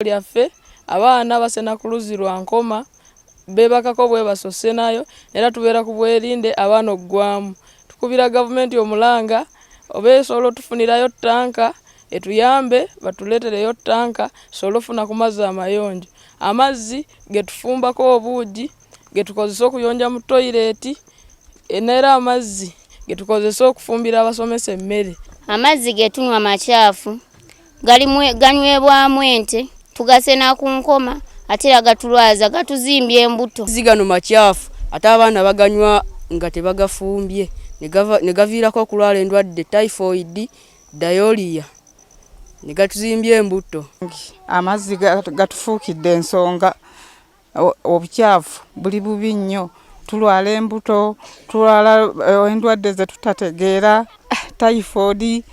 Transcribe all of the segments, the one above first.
Lyaffe abaana basena ku luzzi lwa Nkoma, beebakako bwebaso senayo, era tubeera ku bwerinde abaana oggwamu. Tukubira gavumenti omulanga oba esobola otufunirayo ttanka etuyambe, batuleetereyo ttanka tusobole ofuna ku mazzi amayonjo. Amazzi getufumbako obuugi, getukozesa okuyonja mu toyireeti, neera amazzi getukozesa okufumbira abasomesa emmere. Amazzi getunywa makyafu, ganywebwamu ente, tugasena ku Nkoma, ate era gatulwaza, gatuzimbya embuto. Amazzi gano makyafu, ate abaana baganywa nga tebagafumbye, ne gaviirako okulwala endwadde typhoid, diarrhea, ne gatuzimbya embuto. Amazzi gatufuukidde ensonga, obukyafu buli bubi nnyo, tulwala embuto, tulwala endwadde ze tutategeera, typhoid,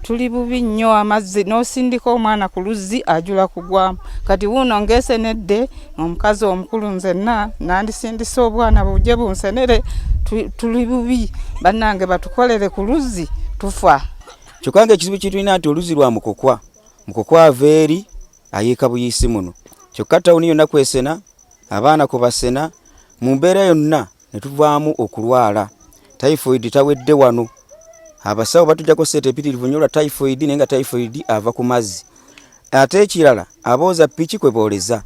tuli bubi nnyo. Amazzi n'osindika omwana ku luzzi ajula kugwamu. Kati wuuno ng'esenedde omukazi omukulu nzenna nandisindise obwana bujje bunsenere. Tuli bubi bannange, batukolere ku luzzi, tufa. Kyokka nga ekizibu kitulina nti oluzzi lwa Mukokwa, Mukokwa ava eri ayiika buyiisi muno, kyokka tawuni yonna kwesena, abaana kubasena mu mbeera yonna ne tuvaamu okulwala typhoid tawedde wano. Abasawo batujjako ssente empitirivu nnyo lwa typhoid, naye nga typhoid ava ku mazzi. Ate ekirala, abooza piki kwe booleza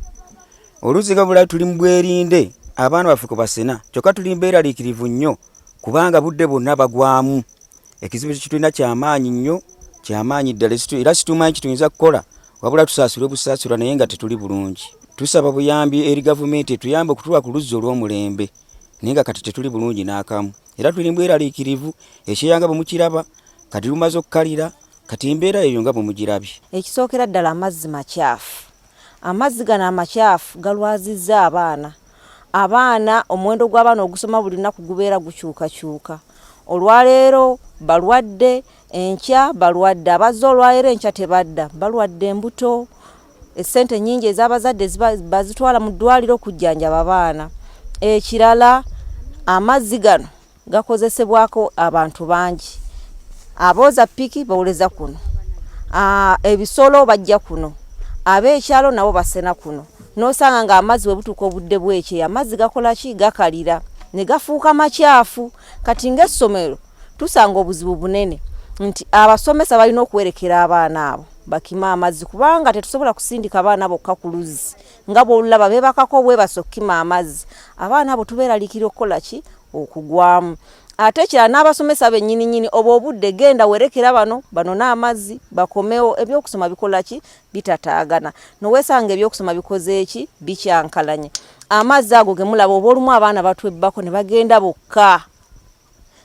oluzzi nga bulabi. Tuli mu bwerinde, abaana baffe kwe basena, kyokka tuli mbeeraliikirivu nnyo kubanga budde bwonna bagwamu. Ekizibu kitulina kyamaanyi nnyo, kyamaanyi ddala, era situmanyi kituyinza kukola wabula tusaasirwe busaasirwa, naye nga tetuli bulungi. Tusaba buyambi eri gavumenti etuyambe okutuwa ku luzzi olw'omulembe, naye nga kati tetuli bulungi n'akamu, era tuli mbweraliikirivu. Ekyeyanga bwe mukiraba kati lumaze okukalira, kati embeera eyo nga bwe mugirabye. Ekisookera ddala, amazzi makyafu. Amazzi gano amakyafu galwazizza abaana. Abaana, omuwendo gw'abaana ogusoma buli lunaku gubeera gukyukakyuka. Olwaleero balwadde, enkya balwadde. Abazze olwaleero, enkya tebadda, balwadde embuto. Essente nnyingi ez'abazadde bazitwala mu ddwaliro okujjanjaba abaana. Ekirala, amazzi gano gakozesebwako abantu bangi. Abooza piki bawoleza kuno, ebisolo bajja kuno, ab'ekyalo nabo basena kuno. N'osanga ng'amazzi bwe butuuka obudde bwekyeya, amazzi gakola ki? Gakalira ne gafuuka makyafu. Kati ng'essomero tusanga obuzibu bunene nti abasomesa balina okuwerekera abaana abo bakime amazzi, kubanga tetusobola kusindika baana bokka ku luzzi. Nga bw'olulaba beebakako obwebasa okukima amazzi, abaana abo tubeeraliikirira okukola ki? Okugwamu. Ate ekirala, n'abasomesa bennyininyini, obwo obudde genda werekera bano banone amazzi bakomewo, ebyokusoma bikola ki? Bitataagana. Noweesanga ebyokusoma bikoze eki? Bikyankalanye. Amazzi ago ge mulaba, oba olumu abaana batwebbako ne bagenda bokka.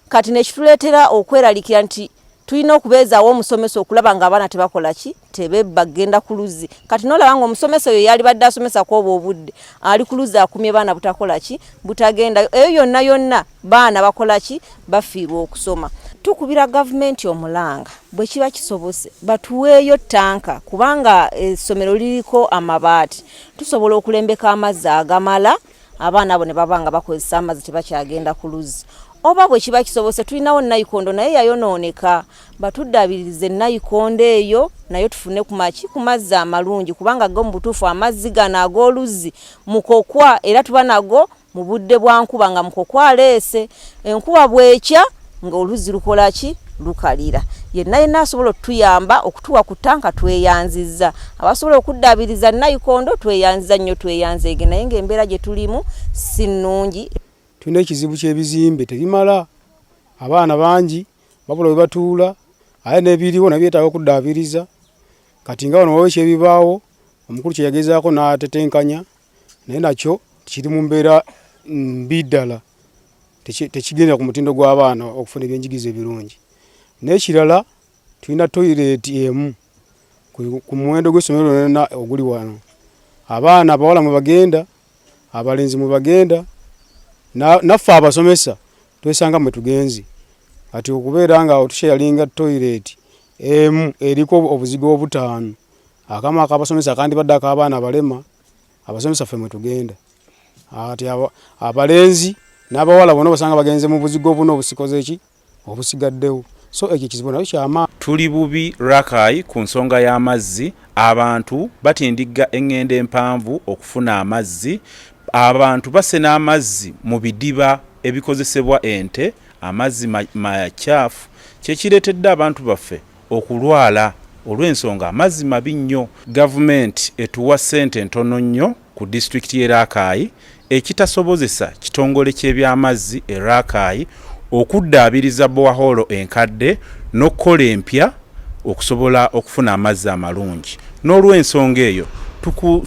Kati nekituleetera okweraliikira nti tulina okubeezaawo omusomesa okulaba nga abaana tebakola ki? Tebebba kugenda ku luzzi. Kati nolaba nga omusomesa oyo yalibadde asomesa ku obwo obudde ali ku luzzi akumye baana butakola ki? Butagendayo. Eyo yonna yonna baana bakola ki? Bafiirwa okusoma. Tukubira gavumenti omulanga, bwe kiba kisobose batuweeyo ttanka, kubanga essomero liriko amabaati, tusobola okulembeka amazzi agamala, abaana abo ne baba nga bakozesa amazzi, tebakyagenda ku luzzi. Oba bwe kiba kisobose, tulinawo nayikondo naye yayonooneka, batuddaabiririze nayikondo eyo nayo tufune ku maki? Ku mazzi amalungi, kubanga go mu butuufu amazzi gano ag'oluzzi Mukokwa era tuba nago mu budde bwa nkuba, nga Mukokwa aleese enkuba, bwekya nga oluzzi lukola ki? Lukalira. Yenna yenna asobola otuyamba okutuwa ku ttanka tweyanzizza, abasobola okuddaabiriza nayikondo tweyanziza nnyo, tweyanzeege, naye ng'embeera gye tulimu si nnungi. Tulina ekizibu ky'ebizimbe tebimala, abaana bangi babula we batuula, ate n'ebiriwo nabyo byetaaga okuddaabiriza. Kati nga wano waliwo ekyebibaawo omukulu kye yagezaako n'atetenkanya, naye nakyo kiri mu mbeera mbi ddala, tekigenda ku mutindo gw'abaana okufuna ebyenjigiriza ebirungi. N'ekirala, tulina toyireeti emu ku muwendo gw'essomero lyonna oguli wano. Abaana abawala mwe bagenda, abalenzi mwe bagenda, naffe abasomesa twesanga mwe tugenze. Kati okubeera nga otusharinga toyireeti emu eriko obuzigo obutaano, akamu ak'abasomesa akandibadde ak'abaana abalema, abasomesa ffe mwe tugenda. Ati abalenzi n'abawala bonna obasanga bagenze mu buzigo buno obusikoze ki? Obusigaddewo. So ekyo ekizibu nakyo kyamaanyi. Tuli bubi Rakai ku nsonga y'amazzi. Abantu batindigga eŋŋendo empanvu okufuna amazzi. Abantu basena amazzi mu bidiba ebikozesebwa ente, amazzi makyafu, kyekireetedde abantu baffe okulwala olw'ensonga amazzi mabi nnyo. Gavumenti etuwa ssente ntono nnyo ku disitulikiti y'e Rakai ekitasobozesa kitongole ky'ebyamazzi e Rakai okuddaabiriza bowahoolo enkadde n'okukola empya okusobola okufuna amazzi amalungi. N'olw'ensonga eyo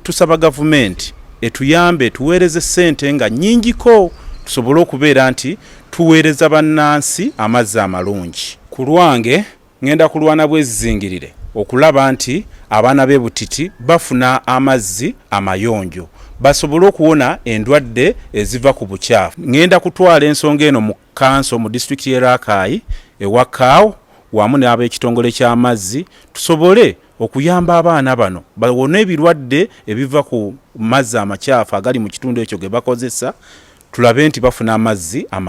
tusaba gavumenti etuyambe etuweereze ssente nga nnyingiko tusobole okubeera nti tuweereza bannansi amazzi amalungi. Ku lwange ngenda kulwana bwezizingirire okulaba nti abaana b'e Butiti bafuna amazzi amayonjo basobole okuwona endwadde eziva ku bukyafu. Ngenda kutwala ensonga eno mu kanso mu disitulikiti y'e Rakai ewa CAO wamu n'ab'ekitongole ky'amazzi tusobole okuyamba abaana bano bawone ebirwadde ebiva ku mazzi amakyafu agali mu kitundu ekyo ge bakozesa, tulabe nti bafuna amazzi.